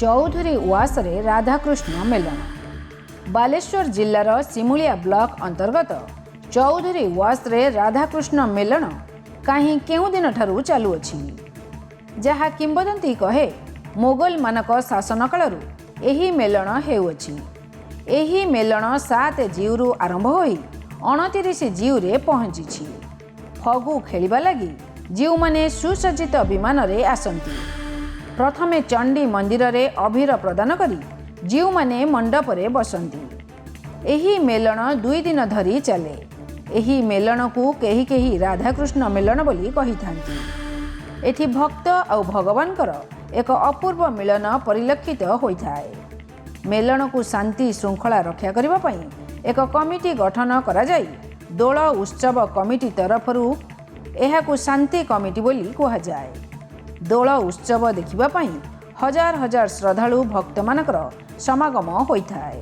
ଚୌଧୁରୀ ଉଆସରେ ରାଧାକୃଷ୍ଣ ମେଲଣ। ବାଲେଶ୍ୱର ଜିଲ୍ଲାର ସିମୁଳିଆ ବ୍ଲକ ଅନ୍ତର୍ଗତ ଚୌଧୁରୀ ଉଆସରେ ରାଧାକୃଷ୍ଣ ମେଲଣ କାହିଁ କେଉଁ ଦିନଠାରୁ ଚାଲୁଅଛି। ଯାହା କିମ୍ବଦନ୍ତୀ କହେ, ମୋଗଲମାନଙ୍କ ଶାସନ କାଳରୁ ଏହି ମେଲଣ ହେଉଅଛି। ଏହି ମେଲଣ 7 ଜିଉରୁ ଆରମ୍ଭ ହୋଇ 29 ଜିଉରେ ପହଞ୍ଚିଛି। ଫଗୁ ଖେଳିବା ଲାଗି ଜୀଉମାନେ ସୁସଜ୍ଜିତ ବିମାନରେ ଆସନ୍ତି। ପ୍ରଥମେ ଚଣ୍ଡୀ ମନ୍ଦିରରେ ଅଭିର ପ୍ରଦାନ କରି ଜୀଉମାନେ ମଣ୍ଡପରେ ବସନ୍ତି। ଏହି ମେଲଣ 2 ଦିନ ଧରି ଚାଲେ। ଏହି ମେଲଣକୁ କେହି କେହି ରାଧାକୃଷ୍ଣ ମେଲଣ ବୋଲି କହିଥାନ୍ତି। ଏଠି ଭକ୍ତ ଆଉ ଭଗବାନଙ୍କର ଏକ ଅପୂର୍ବ ମିଳନ ପରିଲକ୍ଷିତ ହୋଇଥାଏ। ମେଲଣକୁ ଶାନ୍ତି ଶୃଙ୍ଖଳା ରକ୍ଷା କରିବା ପାଇଁ ଏକ କମିଟି ଗଠନ କରାଯାଇ ଦୋଳ ଉତ୍ସବ କମିଟି ତରଫରୁ ଏହାକୁ ଶାନ୍ତି କମିଟି ବୋଲି କୁହାଯାଏ। ଦୋଳ ଉତ୍ସବ ଦେଖିବା ପାଇଁ ହଜାର ହଜାର ଶ୍ରଦ୍ଧାଳୁ ଭକ୍ତମାନଙ୍କର ସମାଗମ ହୋଇଥାଏ।